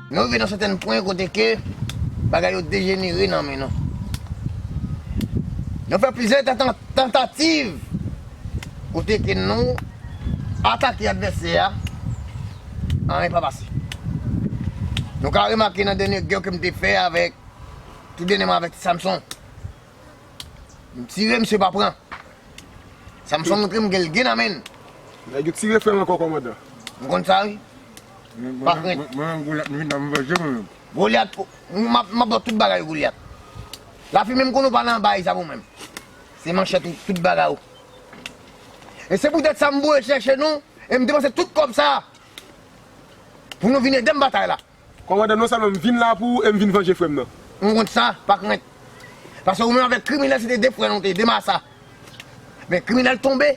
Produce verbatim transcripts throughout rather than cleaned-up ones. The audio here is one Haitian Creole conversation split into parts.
Nou rive nan sèten pwen kote ke bagay yo dejenere nan men nou. Nou fè plizyè tanta- tantativ kote ke nou atake advèsè a, anyen pa pase. Nou ka remake nan dènye gè ke m te fè avèk, tou dènyèman avèk Samson. M tire, misye pa pran. Samson montre m gen l gen nan men l. Nèg yo tire frè m ankò, kòmandan. M konn sa, wi. Pa krent. Mwen, mwen, mwen, Golyat, m vin la, m vanje mwen menm. Golyat, m ap, m ap ba w tout bagay, Golyat. Lafimen, m konn ou pa nan bay sa pou mwen. Se manchèt ou, tout bagay ou. E se poutèt sa m voye chèche nou, e m depanse tout kòb sa pou nou vin ede m batay la. Kòmandan, non sèlman m vin la pou ou, e m vin vanje frè m nan. M konn sa, pa krent. Paske ou menm avèk kriminèl, se te de frè nou te ye, de masa. Men kriminèl tonbe,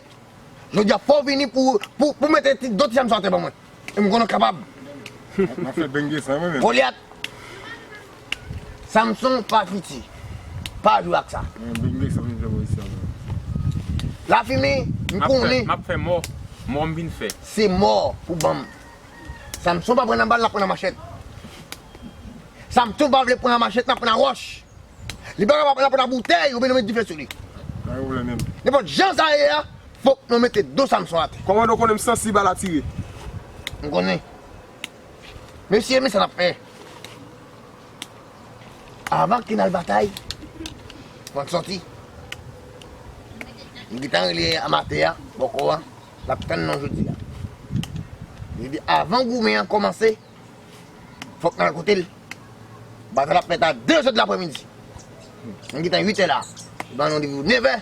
jodi a fò w vini pou, pou, pou mete ti, do ti Samson atè ban mwen. E m konnen w kapab. M ap fè benge san mwen menm. Golyat. Samson pa piti. Pa jwe ak sa. Mwen benge san mwen fè mwen isi a mwen. Lafimen, m konnen. M ap fè mò. Mò m vin fè. Se mò pou ban m. Samson pa pran nan bal, l ap pran nan machèt. Samson pa vle pran nan machèt, l ap pran nan wòch. Li pa kapab, l ap pran nan boutèy, oubyen nou met dife sou li. Pa gen pwoblèm menm. Nenpòt jan sa ye a, fòk nou mete do Samson atè. Kòmandan, w konnen m sansib a la tire. M konnen. Mesye, men sa n ap fè. Avan ke n al batay, fò n sòti. M gentan rele amatè a, bòkò a, l ap tann nou jodi a. Li di, avan goumen an kòmanse, fòk n al kote l. Batay la ap fèt a de zè de laprèmidi. Nou gentan uit è la. Li ban nou randevou nevè.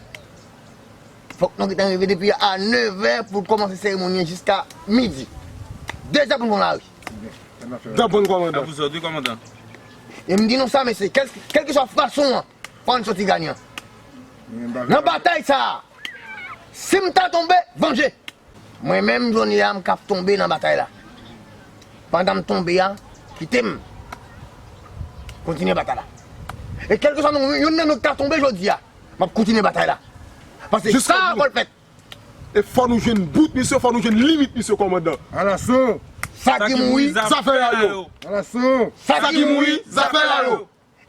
Fòk nou gentan rive depi a nevè pou kòmanse seremoni an jiska midi. De zè pou n pran lari. Dan bann kòmandan. Sa pou zòd wi, kòmandan. E m di nou sa, mesye, kèl, kèlkeswa fason an, fò n sòti ganyan. Nan batay sa a, si m ta tonbe, vanje. Mwen menm, jodi a, m ka tonbe nan batay la. Pandan m tonbe a, kite m kontinye batay la. E kèlkeswa nou, youn nan nou k ta tonbe jodi a, m ap kontinye batay la. Paske sa fò l fèt. E fò nou jwenn bout misye, fò nou jwenn limit misye, kòmandan. Alaso! Sa ki mouri, zafè a yo. Alaso! Sa ki mouri, zafè a yo.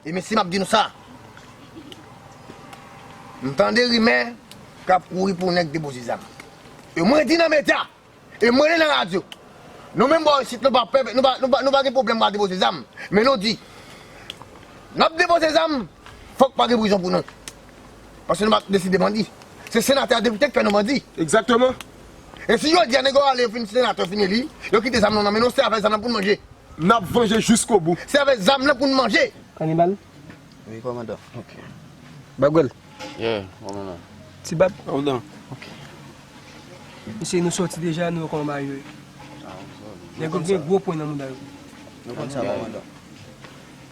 E mesye, m ap di nou sa. M tande rimè k ap kouri pou nèg depoze zam. E mwen di nan medya, e mwen rele nan radyo. Nou menm bò isit, nou pa pè, nou pa, nou pa, nou pa gen pwoblèm pou al depoze zam. Men nou di, n ap depoze zam, fòk pa gen prizon pou nou. Paske nou pa deside bandi. Se senatè a, depite k fè nou bandi. Egzakteman. E si jodi a nèg yo ale, yo fin senatè, yo fin eli, yo kite zam nan nan men nou, se avèk zam nan pou n manje. N ap vanje jiskobou. Se avèk zam nan pou n manje. Kanibal? Wi, kòmandan. Ok. Bagwèl? Yeah, kòmandan. Ti Bab? Kòmandan. Ok. Mesye, nou sòti deja, nou wè kòman bagay yo ye. Nèg yo gen gwo pwen nan mouda yo. Nou konn sa, kòmandan.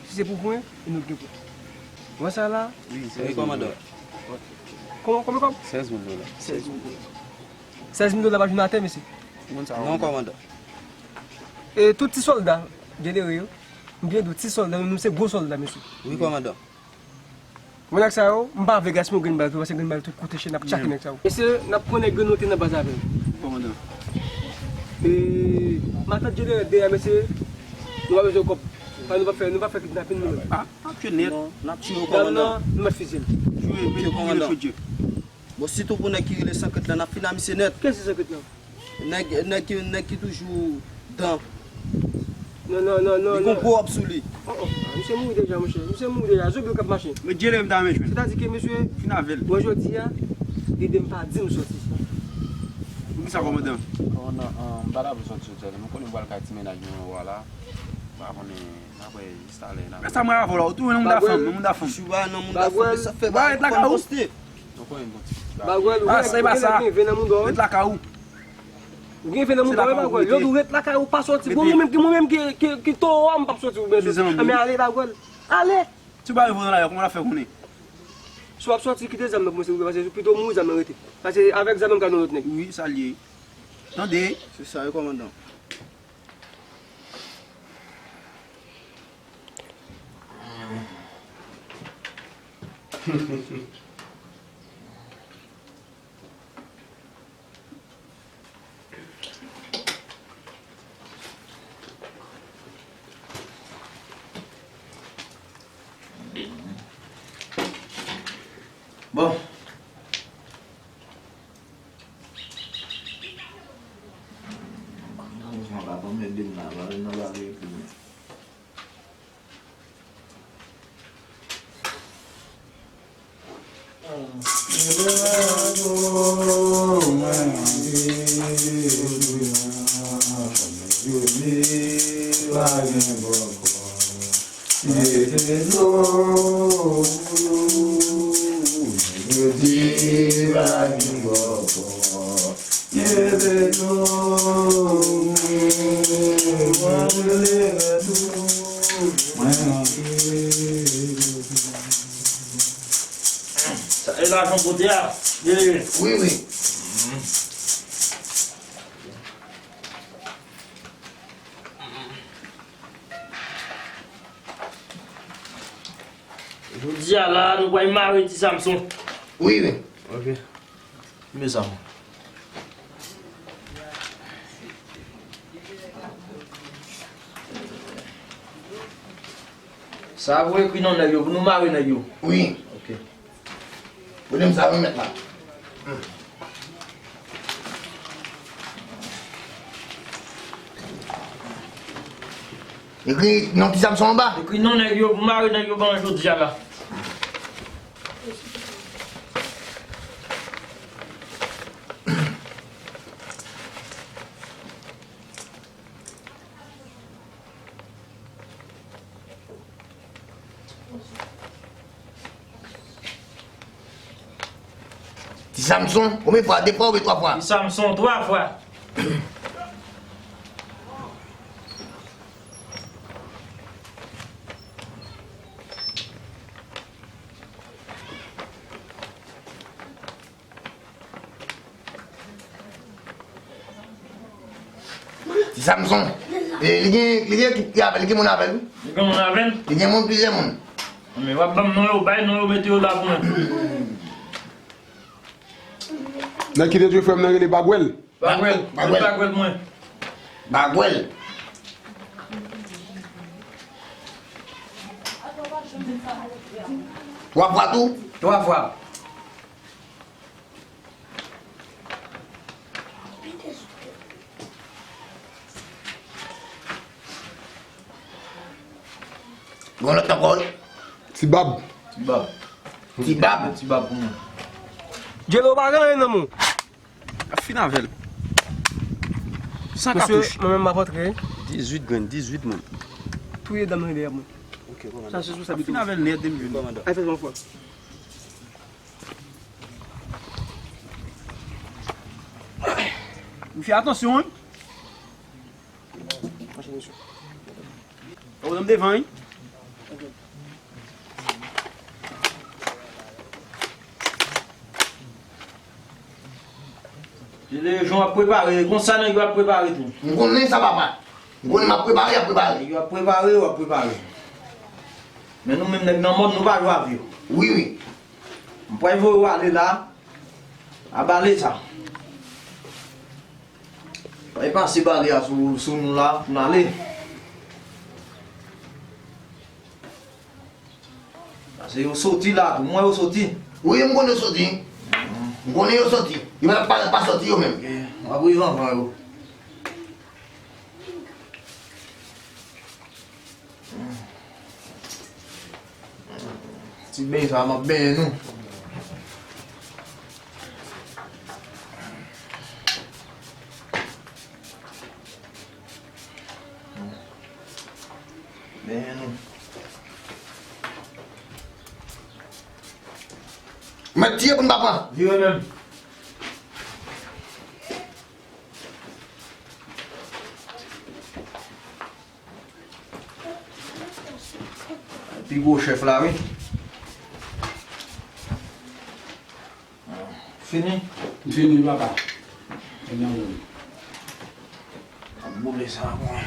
Si se pou pwen, e nou gen pwen. Wè sa la? Wi, kòmandan. Kòman, kòman, kòman? Sèz mil dola. Sèz mil dola. Sèz mil dola pa jwenn atè, mesye. Non, kòmandan. E tout ti sòlda, Djelere yo, m byen di w, ti sòlda, nou se gwo sòlda, mesye. Wi, kòmandan. Bon, nèg sa yo, m pa vle gaspiye yon grenn bal tou, paske grenn bal tou koute chè, n ap tchake nèg sa yo. Mesye, n ap pran nèg yo, nou te nan baz avè l. Kòmandan. E, matant Djelere dèyè, mesye, nou pa bezwen kòb. Sa nou p ap fè, nou p ap fè kidnapin, nou menm. Ah, n ap tiye nèt. Non, n ap tiye yo, kòmandan. Dam nan, nou mèt fiziye l. Tiye, tiye, kòmandan. Bon, sitou pou nèg ki rele Sankrent lan, n ap fini ak misye nèt. Kiyès se Sankrent lan? Nèg, nèg ki, nèg ki toujou dan. Non, non, non, non. Li gon gwo wòb sou li. Oh, oh. Misye mouri deja, monchè. Misye mouri deja. Zonbi yo k ap mache. Men Djelere m ta renmen jwenn. Sètadi ke misye fin avè l. Mwen jodi a, lide m pa di m sòti. Poukisa, kòmandan? Kòmandan, an, m pa ta vle sòti sou tèren. M konnen m pral kay ti mennaj mwen an la. M pa konnen, n ap wè jis talè, n ap wè. Men sa mwen avè w la, ou tou, nan mouda fanm, nan mouda fanm. Bagwèl. Ou pa ret lakay ou? Ou pa ret lakay ou? Bagwèl, ou gen ven nan mouda w. Ret lakay ou. Ou gen ven nan mouda w, Bagwèl. Yo di w ret lakay ou, pa sòti. Bon, mwen menm ki, mwen menm ki, ki, ki towo a, m p ap sòti pou byen sòti. Mezanmi. Men ale, Bagwèl. Ale! Si w pa ret voye nan lari, kòman w ap fè konnen? Si w ap sòti, kite zam nan pou mwen, silvouplè, paske pito w mouri zam nan rete. Paske avèk zam nan, m ka nan lòt nèg. Wi, sa l ye. Tande. Se sa, wi, kòmandan. Bon. Malerezman, pa ban m ede m la, pa nan lari epi mwen. Sa e lajan kote a? Wi, wi. Jodi a la, nou pral mare ti Samson. Wi, wi. Ok. Mezanmi. Sa pou ekri non nèg yo, pou nou mare nèg yo. Wi. Ok. Pwoblèm sa mwen mèt la. Ekri non ti Samson anba. Ekri non nèg yo, pou mare nèg yo ban jodi a la. Ti Samson, konbyen fwa? De fwa oubyen twa fwa? Ti Samson, twa fwa. Ti Samson. E, li gen, li gen ekip ki avè l, li gen moun avè l, wi. Li gen moun avè l? Li gen moun, plizyè moun. Men w ap ban m non yo, bay non yo, mete yo la pou mwen. Nèg ki detwi frè m nan rele Bagwèl. Bagwèl, Bagwèl. Bagwèl mwen. Bagwèl. Twa fwa tou? Twa fwa. Gon lòt ankò, wi. Ti Bab. Ti Bab. Ti Bab. Ti Bab pou mwen. Djelo pa gen anyen nan men w. Ap fin avè l. San katouch. Mesye, mwen menm m ap antre. Dizuit grenn, dizuit moun. Touye dam nan dèyè mwen. Ok, kòmandan. Sa se sou sa. Ap fin avè l nèt depi vini. Kòmandan. Ay fè yon fwa. Wi, fè atansyon, wi. Ou nan devan, wi. Lejon ap prepare, konsa nèg yo ap prepare tou. M konnen sa, papa. M konnen m ap prepare, y ap prepare. Nèg yo ap prepare, yo ap prepare. Men nou menm nèg nan mòn, nou pa jwe avè yo. Wi, wi. M pral voye w ale la. A bale sa. Fè pase bale a sou, sou nou la, pou n ale. Pase yo soti la, pou mwen yo soti. Wi, m konnen yo soti. M konnen yo soti. Yo pa, pa, pa soti yo menm. Ok, m ap rive anvan yo. Ti beny sa, m ap benyen nou. Benyen nou. Mèt tiye pou n pa pran. Vire menm. Pi gwo chèf la, wi. Fini? M fini, papa. Fini, wi. Ap boule sa pou mwen.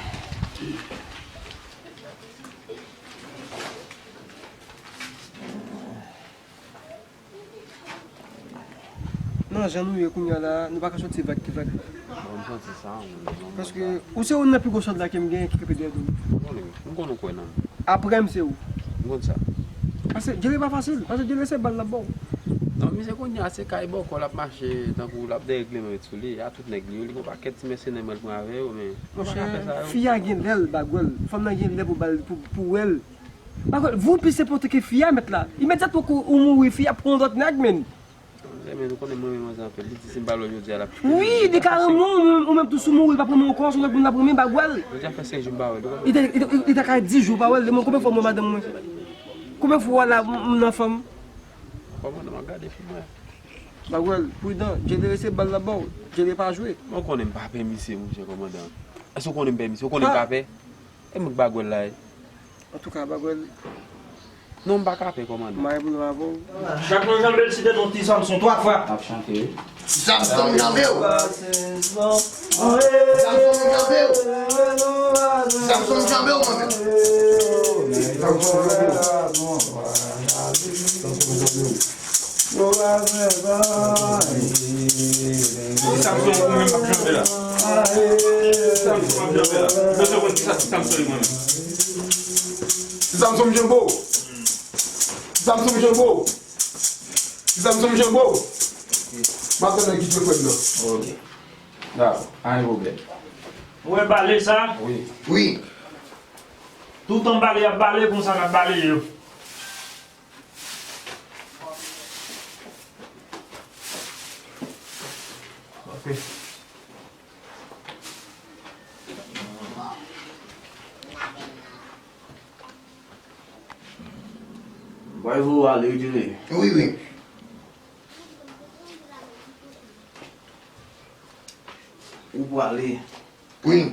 Nan jan nou ye kounye a la, nou pa ka soti vag ki vag. Bon, m santi sa, wi, m santi sa. Paske ou se youn nan pi gwo sòlda ke m genyen ki kanpe dèyè do m. M konnen, m konnen w kwè nan m. Aprè m se ou. M konn sa. Paske Djele pa fasil, paske Djele se bal l ap ba w. Non, misye kounye a se kay bòkò l ap mache tankou l ap dèyè regleman met sou li, a tout nèg li yo, li gon pakèt ti mèsenè mwen l pran avè yo, men. Monchè, fi a gen lè l bagwèl, fanm nan gen lè pou bal, pou, pou wè l. Bagay, vou pi se pote ke fi a mèt la. Imedyatman ke ou mouri, fi a pran lòt nèg, men. Renmen, nou konnen mwen renmen manzè anpil. Li di si m pa lòt jodi a, l ap. Wi, li ka renmen w, ou menm tou si w mouri, li p ap renmen w ankò, se lòt moun l ap renmen, bagwèl. Li deja fè senk jou m pa wè l. Li te, li te, li te ka di jou pa wè l, demen konbyen fwa w wè madanm mwen? Konbyen fwa w wè la m nan fanm? Kòmandan, m ap gade fim mwen. Bagwèl, pridan, Djele se bal l ap ba w, Djele pa jwe. Mwen konnen m pa pè misye, monchè kòmandan. Èske w konnen m pè misye? Ou konnen m pa pè? E mwen k bagwèl la ye. Antouka, bagwèl. Non, m pa ka pè, kòmandan. M pa gen pwoblèm avè w. Chak moun janbe l, site non Ti Samson twa fwa. N ap chante, wi. Ti Samson janbe w. Ti Samson janbe w. Ti Samson janbe w, mwen menm. Ti Samson janbe w. Ti Samson janbe w. Ti Samson ou menm m ap janbe la. Ti Samson m ap janbe la. Bezwen konn kisa Ti Samson ye mwen menm. Ti Samson m janbe w. Ti Samson m janbe w. Ti Samson m janbe w. M ap tann nan kite frè m nan. Ok. Dakò, pa gen pwoblèm. Ou wè bale sa? Wi. Wi. Toutan bale y ap bale, konsa n ap bale yo. Ok. Bay vo ale, wi, Djele. Wi, wi. Ou pwale. Wi.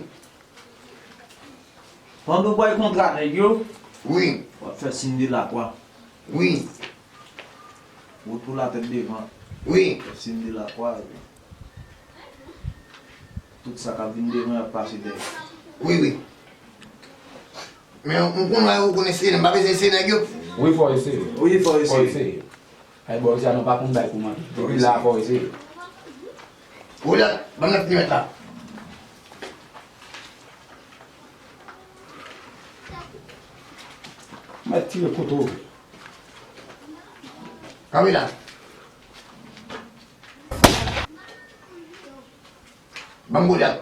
Pandan w pral kontra nèg yo, wi, w ap fè siy de lakwa. Wi. Wout pou latèt devan. Wi. Fè siy de lakwa, epi tout sa k ap vin devan y ap pase dèyè. Wi, wi. Men m konn wè ou konn eseye, m pa bezwen eseye nèg yo. Wi, fò eseye. Wi, fò eseye. Fò eseye. Ay, bò, sa nou pa konn bay kòmand. Depi la, fò eseye. Wi, la, ban m nèf milimèt la. Mèt tire kote w vle. Kanpe la. Ban m Golyat.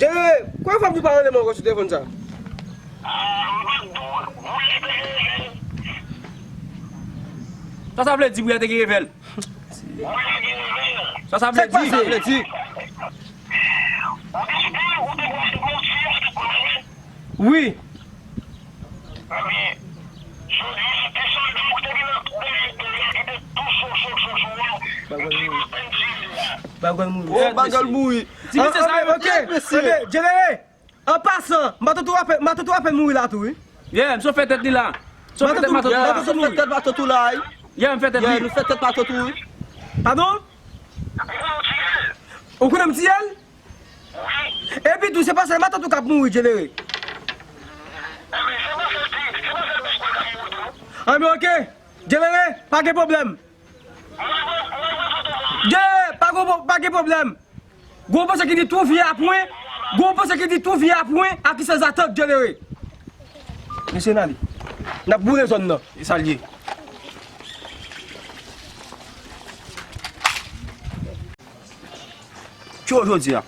Jerry, kòman fè m di pa rele mwen ankò sou telefòn sa? Sa sa vle di, Brian te gen revèl? Sa sa vle di? Sa vle di? Wi. Bagay mouri. Oh, bagay mouri. Ti mesye sa yo, ok, mesye. Djenere, an pasan, matant ou apèn, matant ou apèn mouri la tou, wi. Yeah, misye fè tèt li la. Misye fè tèt matant ou la. Misye fè tèt matant ou la, wi. Yeah, m fè tèt li. Yeah, nou fè tèt matant ou, wi. Padon? Ou konnen m tiye l? Epi tou, se pa sèl matant ou k ap mouri, Djenere. Anben, ok. Djenere, pa gen pwoblèm. Djenere, pa gen pwo-, pa gen pwoblèm. Gwo panse ki di tou vye a pwen. Gwo panse ki di tou vye a pwen. A ki sèl zatank, Djenere. Mesye n ale. N ap boule zòn nan. E sa l ye. Tchou jodi a.